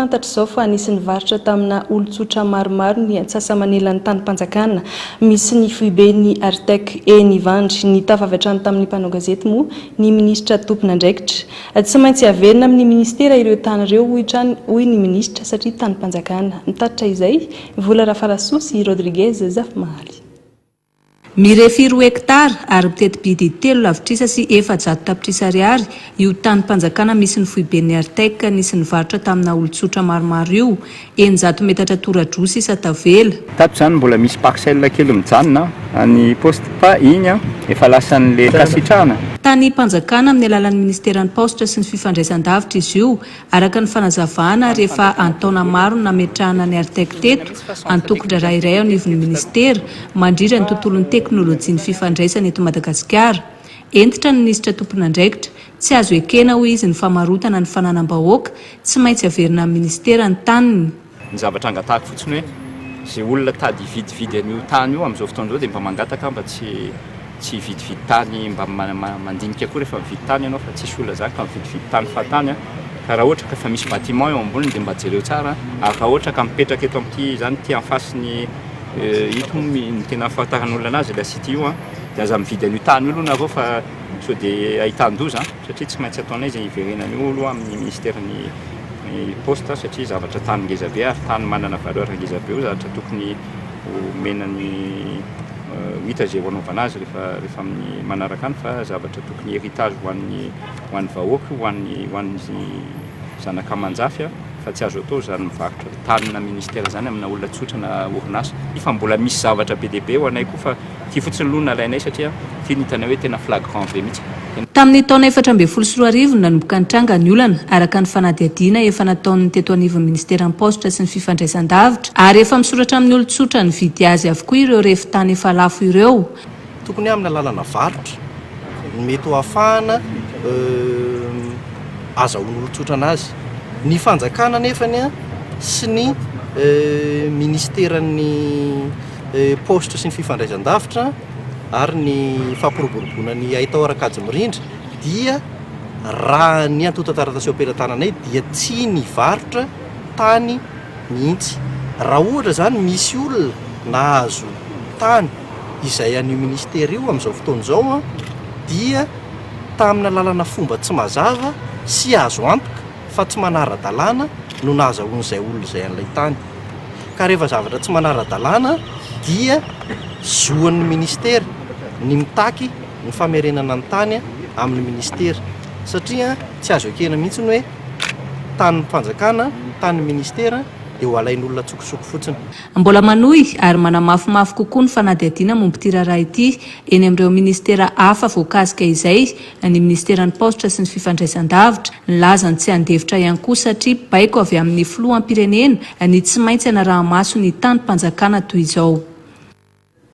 Fantatra izao fa nisy nivarotra tamina olon-tsotra maromaro ny antsasa-manelan'ny tanim-panjakana misy ny foiben'ny Artec eny Ivandry. Nitafa avy hatrany tamin'ny mpanao gazety moa ny minisitra tompon'andraikitra. Tsy maintsy averina amin'ny minisitera ireo tany ireo hoy hatrany hoy ny minisitra satria tanim-panjakana. Mitatitra izay Vola Rafarasoa sy Rodriguez Zafimahaly. Mirefy roa hektara ary miteti-bidy 403 tapitrisa ariary io tanim-panjakana misy ny foiben'ny Artec nisy nivarotra tamina olon-tsotra maromaro io, 600 metatra tora-droa sisa tavela. Tato izany mbola misy parcelle kely mijanona any poste fa iny efa lasan'le kasitrahana. Tanim-panjakana amin'ny alalan'ny ministeran'ny paositra sy ny fifandraisan-davitra izy io Araka ny fanazavana ary efa an-taona maro no nametrahana ny Artec teto, antokon-draharaha iray eo anivon'ny minisitera, mandrindra ny tontolon'ny teknolojian'ny fifandraisana eto Madagasikara. Hentitra ny minisitra tompon'andraikitra, tsy azo ekena, hoy izy, ny famarotana ny fananam-bahoaka, tsy maintsy averina amin'ny minisitera ny taniny. Ny zavatra angatahako fotsiny hoe izay olona tady hividividy an'io tany io amin'izao fotoana izao dia mba mangataka mba tsy tsy hividividy tany mba mandinika koa rehefa mividy tany ianao fa tsisy olona zany ka mividividy tany fahatany an, ka raha ohatra ka efa misy bâtiment eo amboniny dia mba jereo tsara ary raha ohatra ka mipetraka eto amin'ity zany ity en face ny ito moa ny tena ahafantaran'olona anazy la city io an, dia aza mividy an'io tany io aloha nareo fa sao dia ahitan-doza an, satria tsy maintsy ataonay izay hiverenan'io aloha amin'ny ministère ny ny poste satria zavatra tany ngeza be ary tany manana valeur ngeza be io zavatra tokony omena ny ho hita izay ho anaovana azy rehefa rehefa amin'ny manaraka any fa zavatra tokony héritage ho an'ny ho an'ny vahoaka io ho an'ny ho an'ny zanaka aman-jafy fa tsy azo atao izany mivarotra tanina ministère izany amina olona tsotra na orinasa fa mbola misy zavatra be dia be ho anay koa fa Ity fotsiny aloha no nalainay satria ity no hitanay hoe tena flagrant be mihitsy. Tamin'ny taona 2014 no nanomboka nitranga ny olana, araka ny fanadihadiana efa nataon'ny teto anivon'ny ministeran'ny paositra sy ny fifandraisan-davitra, ary efa misoratra amin'ny olon-tsotra nividy azy avokoa ireo refy tany efa lafo ireo. Tokony hoe amina lalana varotra no mety ho ahafahana azahoan'olon-tsotra anazy. Ny fanjakana anefany sy ny ministeran'ny paositra sy ny fifandraisan-davitra ary ny fampiroboroboana ny haitao ara-kajy mirindra dia raha ny antontan-taratasy eo am-pelatananay dia tsy nivarotra tany mihitsy. Raha ohatra izany misy olona nahazo tany izay an'io ministera io amin'izao fotoana izao dia tamina lalana fomba tsy mazava sy azo antoka fa tsy manara-dalàna no nahazahoan'izay olona izay an'ilay tany. Ka rehefa zavatra tsy manara-dalàna dia zoan'ny ministera ny mitaky ny famerenana ny tany amin'ny ministera satria tsy azo ekena mihitsy ny hoe tanin'ny fanjakana, tanin'ny ministera dia ho alain'olona an-tsokosoko fotsiny. Mbola manohy ary manamafimafy kokoa ny fanadihadiana momba ity raharaha ity eny amin'ireo ministera hafa voakasika izay ny minisiteran'ny paositra sy ny fifandraisan-davitra. Nilaza ny tsy handefitra ihany koa satria baiko avy amin'ny filoham-pirenena ny tsy maintsy hanaraha-maso ny tanim-panjakana toy izao.